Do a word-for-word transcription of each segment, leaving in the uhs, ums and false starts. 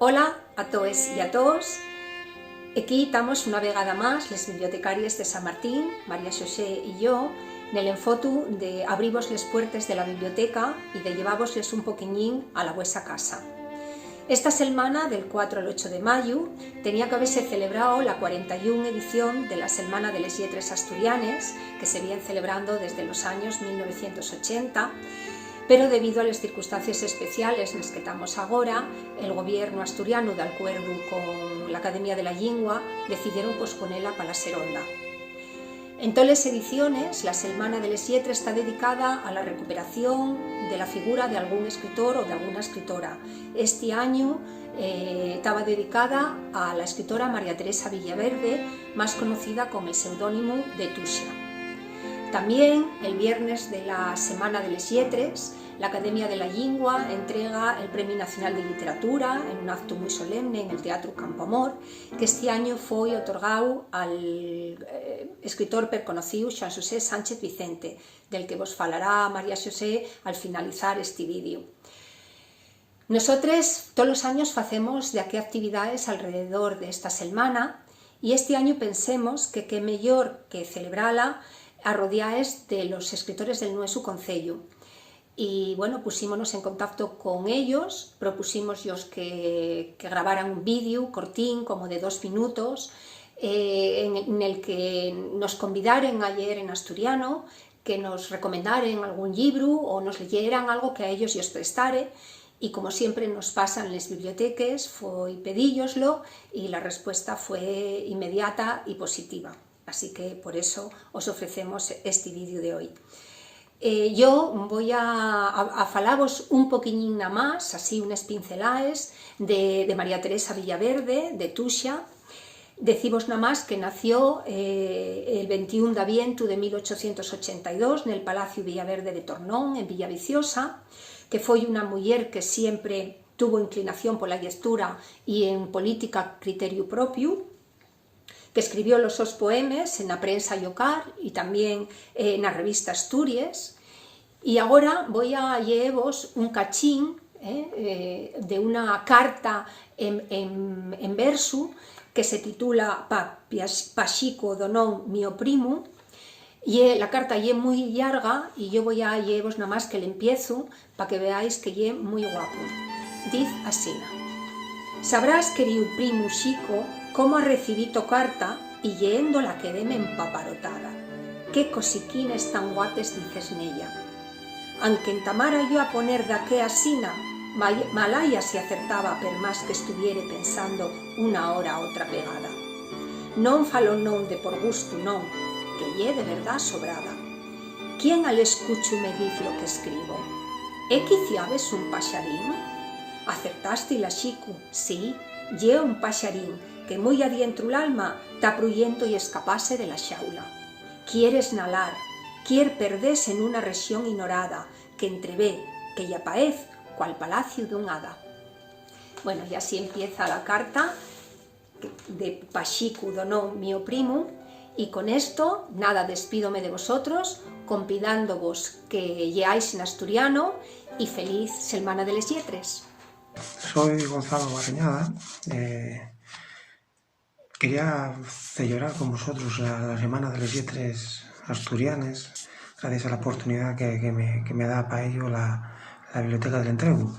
Hola a toes y a toos. Equí tamos una vegada más les bibliotecaries de San Martín, María Xosé y yo, nel enfotu de abrivos les puertes de la biblioteca y de llevávosles un poquiñín a la vuesa casa. Esta selmana, del cuatro al ocho de mayu, tenía qu'habese celebrao la cuarenta y un edición de la Selmana de les Lletres Asturianes, que se vien celebrando desde los años mil novecientos ochenta, pero debido a les circunstancies especiales nes que tamos agora, el gobiernu asturianu, d'alcuerdu con l'Academia de la Llingua, decidieron posponela pa la seronda. En toles ediciones, la Selmana de les Lletres ta dedicada a la recuperación de la figura d'algún escritor o d'alguna escritora. Esti añu, eh, taba dedicada a la escritora María Teresa Villaverde, más conocida con el seudónimu de Tuxa. Tamién, el viernes de la Semana de les Lletres, l'Academia de la Llingua entrega el Premiu Nacional de Lliteratura en un actu mui solemne en el Teatru Campoamor, que esti añu foi otorgáu al, eh, escritor perconocíu Xuan Xosé Sánchez Vicente, del que vos falará María Xosé al finalizar esti vídeo. Nosotres tolos años facemos daquí actividaes alrededor d'esta selmana y esti añu pensemos que qué meyor que celebrala arrodiaes de los escritores del nuesu conceyu. Y, bueno, puxímonos en contacto con ellos, propuxímos-yos que, que grabaran un vídeo cortín, como de dos minutos, eh, en, nel que nos convidaren a lleer en asturiano, que nos recomendaren algún llibru o nos lleyeran algo que a ellos-yos prestare, y como siempre nos pasa nes biblioteques, foi pedíyoslo y la respuesta fue inmediata y positiva. Así que por eso os ofrecemos esti vídeo de hoy. Eh, yo voi a, a, a falavos un poquiñín namás, así unes pincelaes, de, de María Teresa Villaverde, de Tuxa. Decivos namás que nació, eh, el ventiún d'avientu de mil ochocientos ochenta y dos nel Palaciu Villaverde de Tornón, en Villaviciosa, que foi una muyer que siempre tuvo inclinación pola llectura y en política criteriu propiu, que escribió los sos poemes en la prensa llocal y tamién, eh, na revista Asturies. Y agora voi a lleevos un cachín, eh, eh, de una carta en, en, en versu que se titula Pa, Piax-, Pa Xico Donón, mio primu. Ye, la carta ye mui llarga y yo voi a lleevos namás que l'empiezu pa que veáis que ye mui guapu. Diz asina: Sabrás, queríu primu Xico, cómo arrecibí to carta y lleéndola quedéme empaparotada. Qué cosiquines tan guapes dices nella. Anque entamara yo a poner daqué asina, mal-, malaya si acertaba per más qu'estuviere pensando una hora otra pegada. Non falo non de por gustu, non, que ye de verdá sobrada. ¿Quién al escuchu me diz lo qu'escribo? ¿É quiciabes un paxarín? Acertasti, la Xicu, sí, ye un paxarín que mui adientru l'alma ta pruyendo-y escapase de la xaula. Quier esnalar, quier perdese nuna rexón inorada, qu'entrevé, que-y apaez cual palaciu d'un hada. Bueno, y así empieza la carta de Pa Xicu Donón, mio primu, y con esto, nada, despídome de vosotros, convidándovos que lleáis en asturiano, y feliz Selmana de les Lletres. Soy Gonzalo Barriñada. Eh, quería celebrar con vosotros la, la Semana de les Lletres Asturianes, gracias a la oportunidá que, que me, que me da pa ello la, la Biblioteca del Entregu.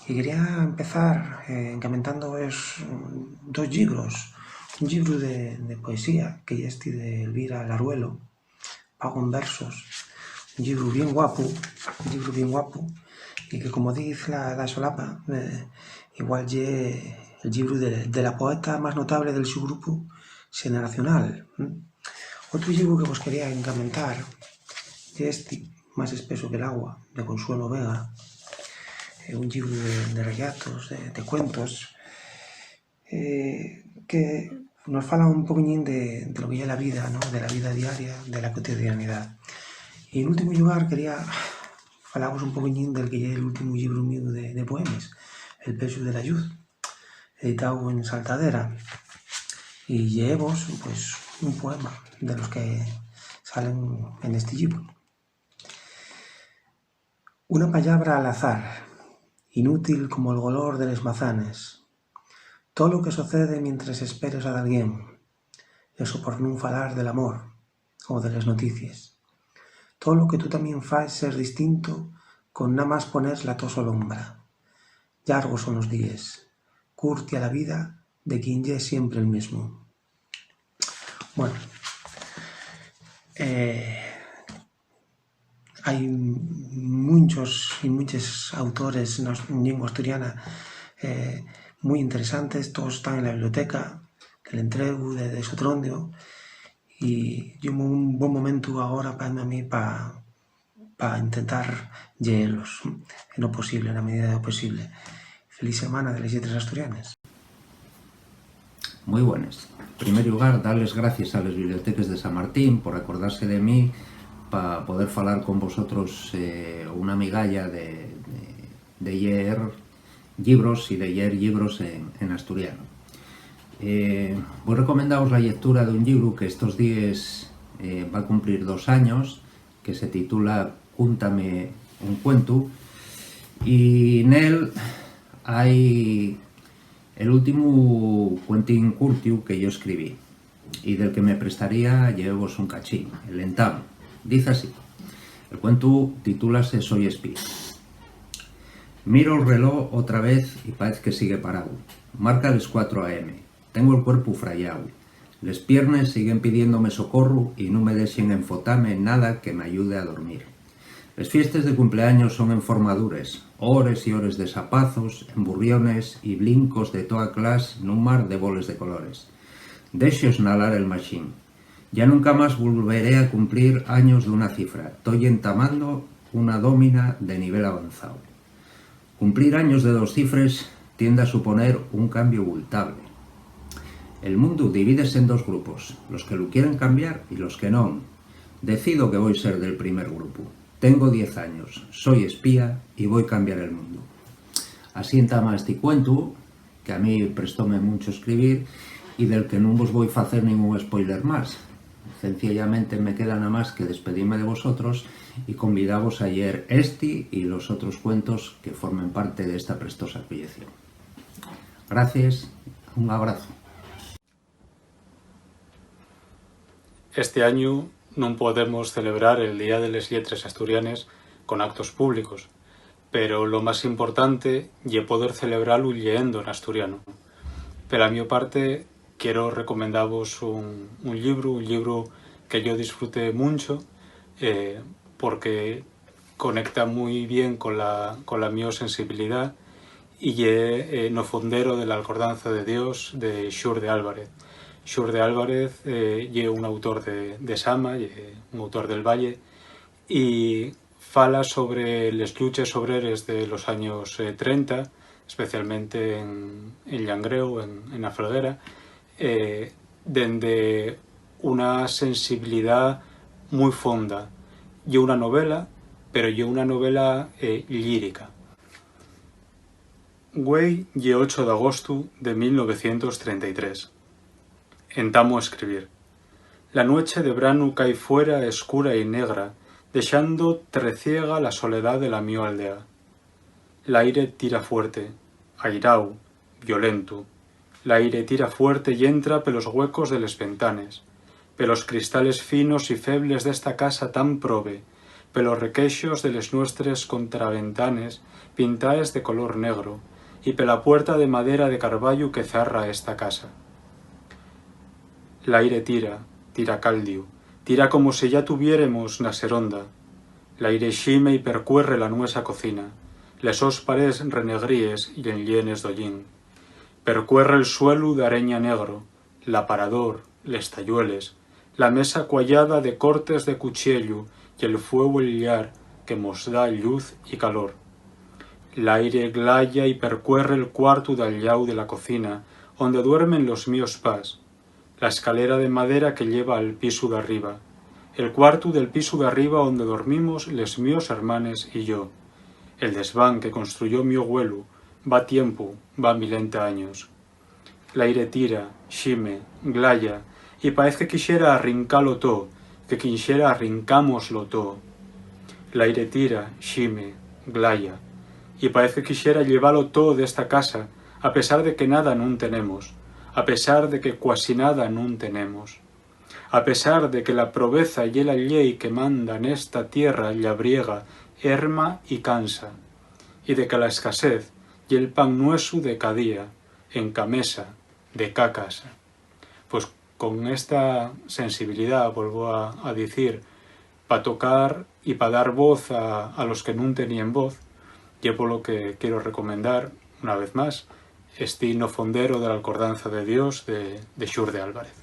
Y quería empezar, eh, encamentándovos dos llibros. Un llibru de, de poesía, que ye esti de Elvira Laruelo, Pago en versos, un llibru bien guapu, un llibru bien guapu, y que, como diz la, la solapa, eh, igual ye el llibru de, de la poeta más notable del su grupu xeneracional, ¿m? Otru llibru que vos quería encamentar ye esti, Más espeso que l'agua, de Consuelo Vega, eh, un llibru de, de rellatos, de, de cuentos, eh, que nos fala un poquiñín de, de lo que ye la vida, ¿no? De la vida diaria, de la cotidianidá. Y en últimu llugar quería falavos un poquiñín del que ye l'últimu llibru míu de, de poemes, El pesu de la lluz, editao en Saltadera. Y lleevos, pues, un poema de los que salen en esti llibru. Una pallabra al azar, inútil como el golor de les mazanes, Tolo que socede mientres esperes a dalguén, eso por nun falar del amor o de les noticies. Tolo que tú tamién faes ser distinto con namás poner la to solombra. Llargos son los díes, curtia la vida de quien ye siempre el mismo. Bueno, eh, hai munchos y munches autores na as-, en llingua asturiana, eh, mui interesantes, todos tán en la biblioteca del Entregu, de, de Sotrondio, y ye un bon momentu agora pa, pa mí pa, pa intentar lleelos, en lo posible, na medida de lo posible. Feliz Semana de les Lletres Asturianes. Mui bones. En primer llugar, dar les gracies a les biblioteques de San Martín por acordarse de mí pa poder falar con vosotros, eh, una migalla de, de, de lleer llibros y de lleer llibros en, en asturiano. Eh, voi recomendaros la llectura d'un llibru que estos díes, eh, va cumplir dos años, que se titula Cúntame un cuentu, y nel hai el últimu cuentín curtiu que yo escribí, y del que me prestaría llevevos un cachín, el entamu. Diz así, el cuentu titúlase Soi espía. Miro'l reló otra vez y paez que sigue paráu. Marca les cuatro a m. Tengo el cuerpu frayáu. Les piernes siguen pidiéndome socorru y nun me dexen enfotame nada que m'ayude a dormir. Les fiestes de cumpleaños son enformadures, hores y hores de sapazos, emburriones y blincos de toa clas nun mar de boles de colores. Déxos nalar el maxín. Ya nunca más volveré a cumplir años d'una cifra. Toi entamando una dómina de nivel avanzao. Cumplir años de dos cifres tiende a suponer un cambiu bultable. El mundu divídese en dos grupos, los que lu quieren cambiar y los que non. Decido que voi ser del primer grupu. Tengo diez años, soi espía y voi cambiar el mundu. Así entama esti cuentu, que a mí prestóme muncho escribir y del que nun vos voi facer ningún spoiler más. Cenciellamente me queda namás que despedime de vosotros y convidavos a lleer esti y los otros cuentos que formen parte d'esta prestosa coyección. Gracies, un abrazu. Este añu nun podemos celebrar el Día de les Lletres Asturianes con actos públicos, pero lo más importante ye poder celebralo lleendo n'asturiano. Pela mio parte, quiero recomendavos un, un llibru, un llibru que yo disfruté muncho, eh, porque conecta mui bien con la, con la mio sensibilidá, y ye, eh, No Fondero de la Alcordanza de Dios, de Xurde Álvarez. Xurde Álvarez, eh, ye un autor de, de Sama, ye un autor del Valle, y fala sobre les lluches obreres de los años, eh, trenta, especialmente en, en Llangreu, en, en A Felguera, eh, dende una sensibilidá mui fonda. Ye una novela, pero ye una novela, eh, llírica. Güei ye ocho d'agostu de mil novecientos trenta y tres. Entamo a escribir. La nueche de branu cai fuera escura y negra, dexando treciega la soledá de la mio aldea. L'aire tira fuerte, airao, violento. L'aire tira fuerte y entra pelos güecos de les ventanes, pelos cristales finos y febles d'esta casa tan probe, pelos requexos de les nuestres contraventanes pintaes de color negro, y pela puerta de madera de carballu que zarra esta casa. L'aire tira, tira caldiu, tira como si ya tuviéremos na seronda. L'aire xime y percuerre la nuesa cocina, les sos parés renegríes y enllenes d'ollín. Percuerre'l suelu d'areña negro, l'aparador, les tayueles, la mesa cuayada de cortes de cuchiellu y el fueu el llar que mos da lluz y calor. L'aire glaya y percuerre'l cuartu d'al llau de la cocina, onde duermen los mios pas, la escalera de madera que lleva al pisu d'arriba, el cuartu del pisu d'arriba onde dormimos les mios hermanes y yo, el desván que construyó mio güelu, va tiempu, va milenta años. L'aire tira, xime, glaya, y paez que quixera arrincalo too, que quixera arrincámoslo too. L'aire tira, xime, glaya, y paez que quixera llevalo too d'esta casa, A pesar de que nada nun tenemos, a pesar de que cuasi nada nun tenemos, a pesar de que la probeza ye la llei que manda nesta tierra llabriega, erma y cansa, y de que la escasez ye'l pan nuesu de ca día, en ca mesa, de ca casa. Pos con esta sensibilidá, vuelvo a, a dicir, pa tocar y pa dar voz a, a los que nun teníen voz, ye polo que quiero recomendar, una vez más, esti No Fondero de l'Alcordanza de Dios de, de Xurde Álvarez.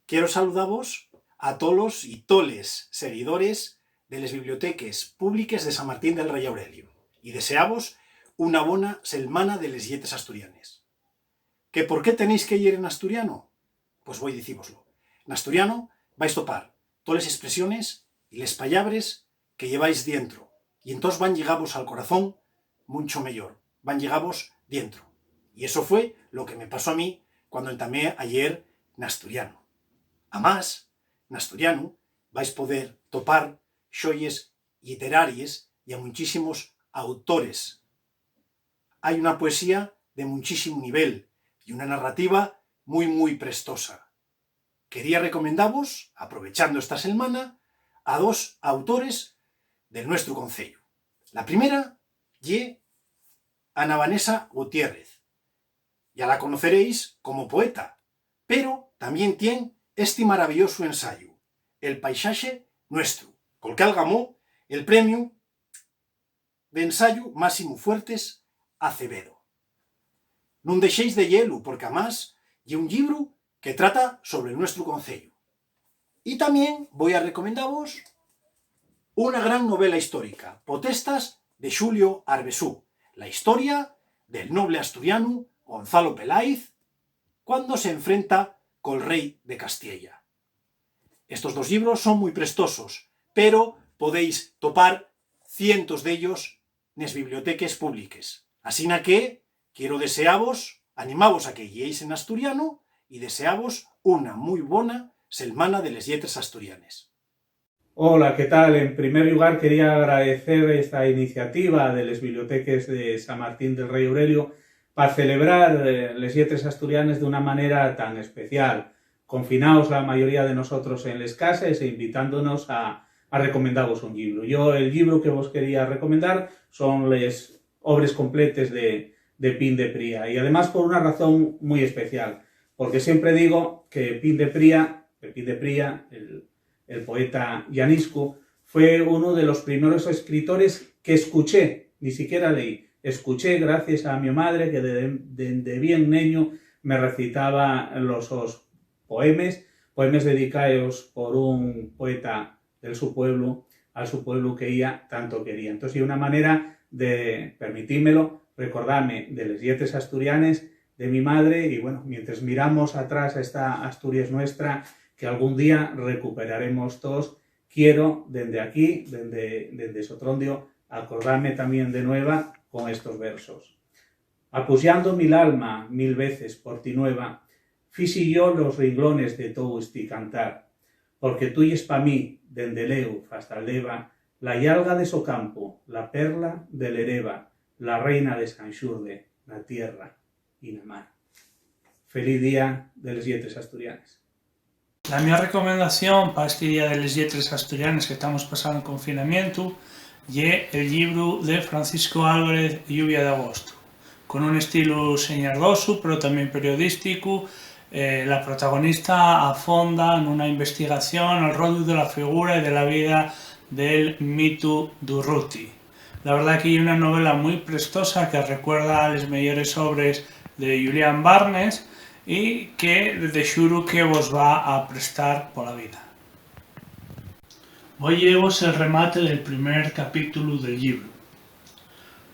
Quiero saludavos a tolos y toles seguidores de les biblioteques públiques de San Martín del Rey Aurelio y deseavos una bona selmana de les lletres asturianes. ¿Que por qué tenéis que yer en asturiano? Pues voi dicívoslo. N'asturiano vais topar toles espresiones y les pallabres que lleváis dientro, y entós van llegavos al corazón muncho meyor, van llegavos dientro. Y eso fue lo que me pasó a mí cuando entamé a yer n'asturiano. Amás, n'asturiano vais poder topar xoyes lliteraries y a munchísimos autores. Hai una poesía de munchísimu nivel y una narrativa mui, mui prestosa. Quería recomendavos, aprovechando esta selmana, a dos autores del nuestru conceyu. La primera ye Ana Vanessa Gutiérrez. Ya la conoceréis como poeta, pero tamién tien esti maraviyosu ensayu, El paisaxe nuestru, col cual gamó el premiu d'ensayu Máximo Fuertes Acevedo. Nun dexéis de lleelu, porque amás ye un llibru que trata sobre'l nuestru conceyu. Y tamién voi a recomendavos una gran novela histórica, Potestas, de Xulio Arvezú, la historia del noble asturianu Gonzalo Peláez cuando s'enfrenta col rei de Castiella. Estos dos llibros son mui prestosos, pero podéis topar cientos d'ellos nes biblioteques públiques. Asina que quiero deseavos, animavos a que llieis en asturianu y deseavos una mui bona selmana de les lletres asturianes. Hola, ¿qué tal? En primer llugar, quería agraecer esta iniciativa de les biblioteques de San Martín del Rey Aurelio pa celebrar, eh, les lletres asturianes d'una manera tan especial, confinaos la mayoría de nosotros en les cases e invitándonos a, a recomendavos un llibru. Yo, el llibru que vos quería recomendar son les obres completes de, de Pin de Pría, y además por una razón muy especial, porque siempre digo que Pin de Pría, Pepín de Pría, el, el poeta llaniscu, fue uno de los primeros escritores que escuché, ni siquiera leí, escuché gracias a mi madre que de, de, de bien neño me recitaba los sos poemes, poemes dedicaos por un poeta del su pueblo, al su pueblo que ella tanto quería. Entonces, y una manera de, permitímelo, recordarme de les lletres asturianes de mi madre, y bueno, mientras miramos atrás a esta Asturias nuestra, que algún día recuperaremos todos, quiero, dende aquí, dende, dende Sotrondio, acordarme también de nueva con estos versos. Apuxando mi l'alma mil veces por ti nueva, fixi yo los renglones de tou esti cantar, porque tu yes pa mi, dende leu fast'al deba, la yalga de Socampo, la perla de l'Ereba, la reina de San Xurde, na tierra y na mar. Feliz día de les lletres asturianes. La mio recomendación pa esti Día de les Lletres Asturianes que tamos pasando en confinamientu ye el llibru de Francisco Álvarez, Lluvia d'agostu, con un estilu señardosu, pero tamién periodísticu. Eh, la protagonista afonda nuna investigación al rollu de la figura y de la vida del mitu d'Urruti. La verdá que ye una novela mui prestosa que recuerda a les meyores obres de Julián Barnes y que de xuru que vos va a prestar pola vida. Voi lleevos el remate del primer capítulu del llibru.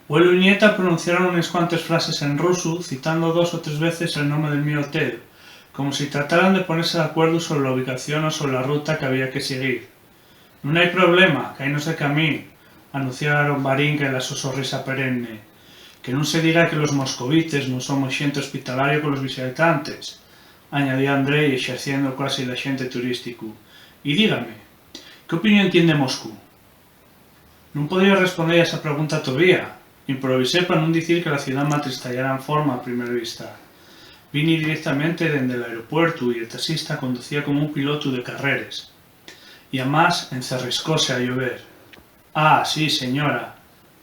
Vuelu y Nieta pronunciaron unes cuantes frases en rusu, citando dos o tres veces el nome del mio hotel, como si trataran de ponese d'acuerdu sobre la ubicación o sobre la ruta qu'había que siguir. Nun hai problema, qu'hainos de camín, anunciaron Barinca y la so sorrisa perenne. Que nun se diga que los moscovites nun somos xente hospitalaria con los visitantes, añadió Andrei, exerciendo cuasi d'axente turísticu. Y dígame, ¿qué opinión tien de Moscú? Nun podía responder a esa pregunta tovía, Improvisé pa nun dicir que la ciudá matriz tayara en forma a primer vista. Vini directamente dende l'aeropuertu y el taxista conducía como un pilotu de carreres. Y amás encerriscóse a llover. Ah, sí, señora,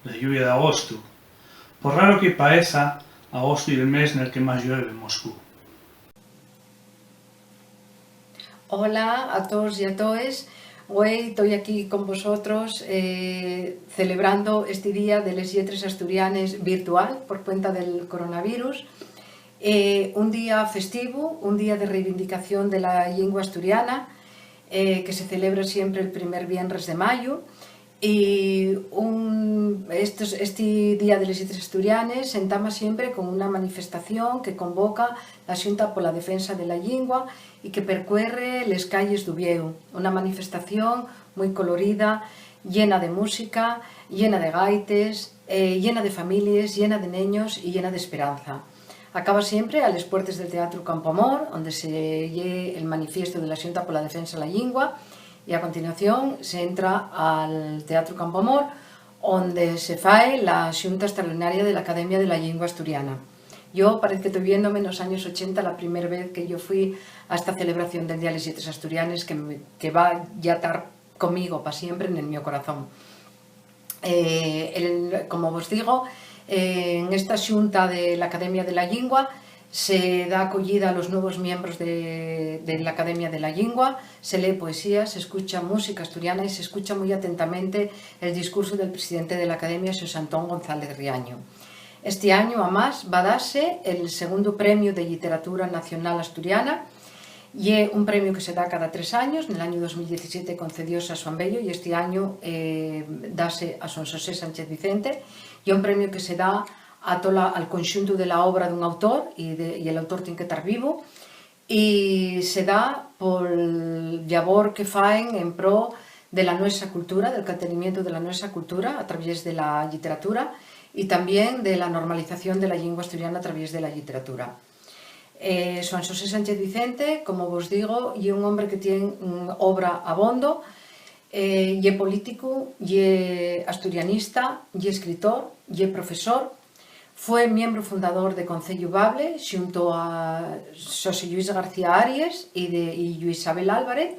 la lluvia d'agostu. Por raro que paeza, agostu ye'l mes nel que más llueve en Moscú. Hola a toos y a toes. Güei toi aquí con vosotros, eh, celebrando esti Día de les Lletres Asturianes virtual por cuenta del coronavirus. Eh, un día festivu, un día de reivindicación de la llingua asturiana, eh, que se celebra siempre el primer vienres de mayu. Y un, estos, esti Día de les Lletres Asturianes s'entama siempre con una manifestación que convoca la Xunta pola Defensa de la Llingua y que percuerre les calles d'Uviéu. Una manifestación mui colorida, llena de música, llena de gaites, eh, llena de families, llena de neños y llena d'esperanza. Acaba siempre a les puertes del Teatru Campoamor, onde se lee el manifiestu de la Xunta pola Defensa la Llingua, y a continuación se entra al Teatru Campoamor, onde se fae la Xunta Estraordinaria de la Academia de la Llingua Asturiana. Yo parez que toi viéndome nos años ochenta, la primer vez que yo fui a esta celebración del Día de les Lletres Asturianes, que, me, que va ya tar conmigo pa siempre nel mio corazón. Eh, el, como vos digo, eh, en esta xunta de la Academia de la Llingua se da acoyida a los nuevos miembros de, de la Academia de la Llingua, se lee poesía, se escucha música asturiana y se escucha muy atentamente el discurso del presidente de la Academia, Xosé Antón González Riaño. Esti añu, amás, va dase el segundu premiu de Lliteratura Nacional Asturiana. Ye un premiu que se da cada tres años. Nel añu dos mil diecisiete concedióse a Suan Bello y esti añu, eh, dase a Suan Xosé Sánchez Vicente. Ye un premiu que se da a tola, al conxuntu de la obra d'un autor y, de, y el autor tien que tar vivu. Y se da pol llabor que faen en pro de la nuesa cultura, del caltenimientu de la nuesa cultura a traviés de la lliteratura y tamién de la normalización de la llingua asturiana a traviés de la lliteratura. Eh, Suan Xosé Sánchez Vicente, como vos digo, ye un hombre que tien, mm, obra abondo, eh, ye políticu, ye asturianista, ye escritor, ye profesor, fue miembru fundador de Conceyu Bable xunto a Xosé Lluís García Aries y de, y Lluís Abel Álvarez.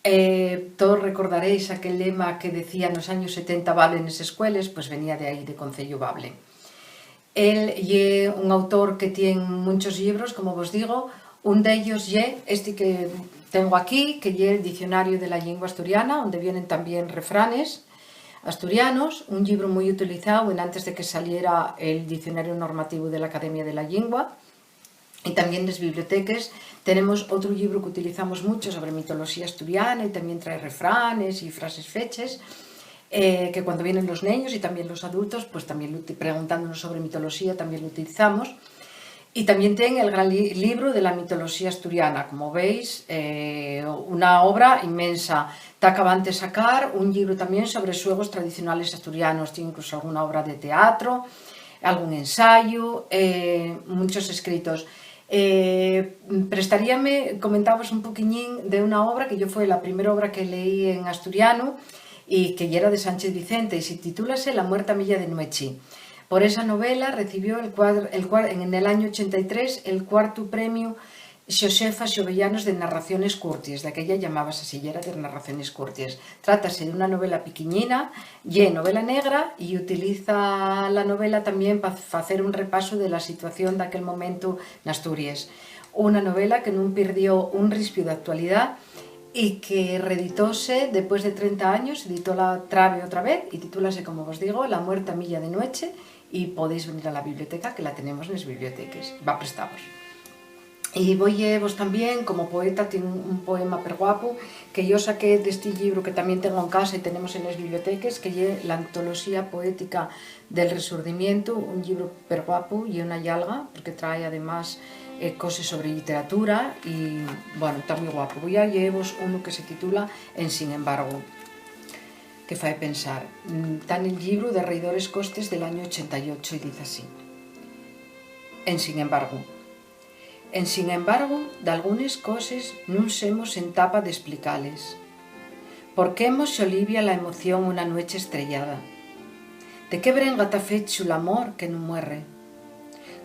Eh, toos recordaréis aquel lema que decía nos años setenta "Bable nes escueles", pues venía de ahí, de Conceyu Bable. Él ye un autor que tien munchos llibros, como vos digo. Un d'ellos ye esti que tengo aquí, que ye el Diccionario de la Llingua Asturiana, onde vienen tamién refranes asturianos, un llibru mui utilizao enantes de que saliera el Diccionario Normativo de la Academia de la Llingua. Y tamién nes biblioteques tenemos otru llibru qu'utilizamos muncho sobre mitoloxía asturiana y tamién trae refranes y frases feches, eh, que cuando vienen los neños y tamién los adultos, pues tamién lo uti-, preguntándonos sobre mitoloxía, tamién lo utilizamos. Y tamién tien el gran li-, llibru de la mitoloxía asturiana, como veis, eh, una obra inmensa. Ta acabante sacar un llibru tamién sobre xuegos tradicionales asturianos, tien incluso alguna obra de teatro, algún ensayu, eh, munchos escritos. Eh, prestaríame comentavos un poquiñín de una obra que yo fue la primera obra que leí en asturianu y que yera de Sánchez Vicente, y se titúlase La muerte a milla de nueche. Por esa novela recibió el cuar-, el cuar-, en el añu ochenta y tres el cuartu premiu Xosefa Xovellanos de Narraciones Curties, daquella llamábase así, yera de Narraciones Curties. Trátase d'una novela piquiñina, ye novela negra, y utiliza la novela tamién pa facer un repasu de la situación daquel momentu n'Asturies. Una novela que nun perdió un rispiu d'actualidá y que reeditóse depués de trenta años, editóla Trabe otra vez, y titúlase, como vos digo, La muerte a milla de nueche, y podéis venir a la biblioteca, que la tenemos nes biblioteques. Va prestaos. Y voi lleevos tamién, como poeta, tien un poema perguapu que yo saqué d'esti llibru que tamién tengo en casa y tenemos enes biblioteques, que ye l'Antoloxía Poética del Resurdimientu, un llibru perguapu, ye una yalga, porque trae, además, eh, coses sobre lliteratura y, bueno, ta mui guapu. Voi a lleevos unu que se titula Ensin embargo, que fai pensar. Mm, ta nel llibru de Reidores Costes del añu ochenta y ocho y diz así: Ensin embargo. Ensin embargo, dalgunes coses nun semos en tapa d'esplicales. ¿Por qué mos xolivia la emoción una nueche estrellada? De qué brenga ta fechu l'amor que nun muerre?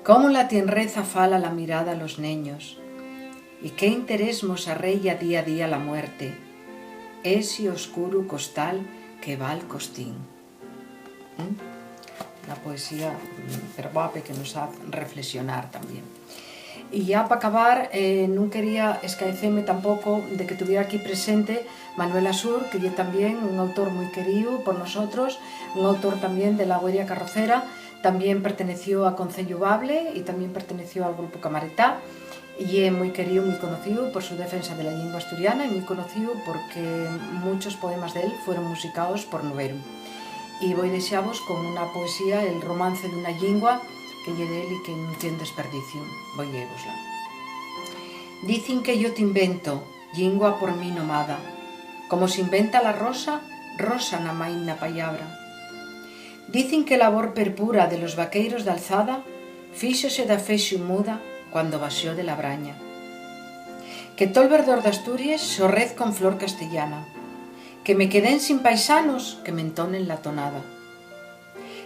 Cómo la tienreza fala la mirada a los neños? Y qué interés mos arreya día a día la muerte, esi oscuru costal que val costín? ¿Mm? Una poesía, mm, perguape que nos haz reflexionar también. Y ya pa acabar, eh, nun quería escaeceme tampoco de que tuviera aquí presente Manuel Asur, que ye también un autor muy queríu por nosotros, un autor también de la Güeria Carrocera, también perteneció a Conceyu Bable y también perteneció al grupo Camaretá. Ye mui queríu, mui conocíu por su defensa de la llingua asturiana y mui conocíu porque munchos poemas d'él fueron musicaos por Nueru. Y voi dexavos con una poesía, El romance d'una llingua, que ye d'él y que nun tien desperdiciu. Voi lleevosla. Dicin que yo t'invento, llingua por mi nomada, como s'inventa la rosa, rosa na maina pallabra. Dicin que l'abor perpura de los vaqueiros d'alzada fíxose dafexu muda cuando baxó de la braña. Que tol verdor d'Asturies xorrez con flor castellana, que me quedén sin paisanos que m'entonen la tonada.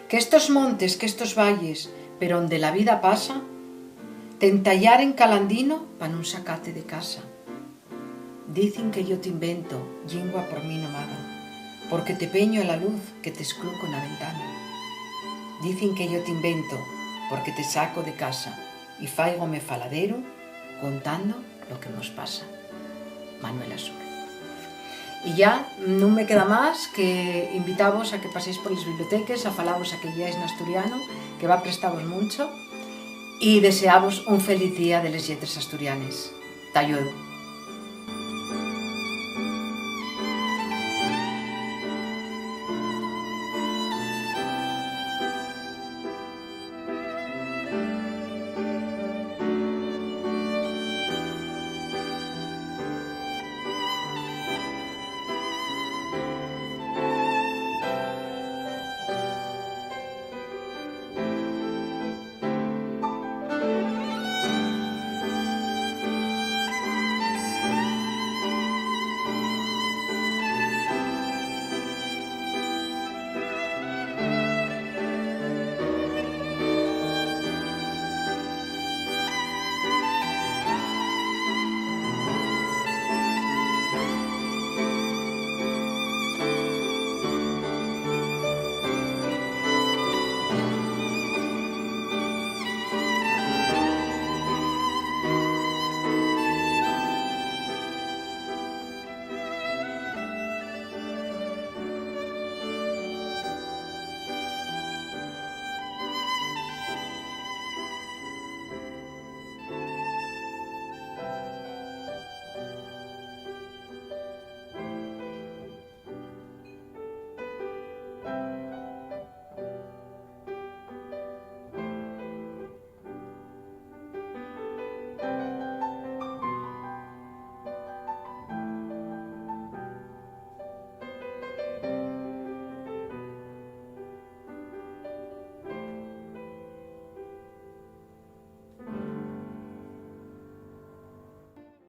Qu'estos montes, qu'estos valles, per onde la vida pasa, t'entallaren calandino pa nun sacate de casa. Dicin que yo t'invento, llingua por mi nomada, porque te peño a la luz que t'escluco na ventana. Dicin que yo t'invento, porque te saco de casa y fáigome faladeru contando lo que mos pasa. Manuel Asur. Y ya nun me queda más que invitavos a que paséis por les biblioteques, a falavos a que lleáis n'asturiano, que va prestavos muncho, y deseavos un feliz día de les lletres asturianes. Ta llueu.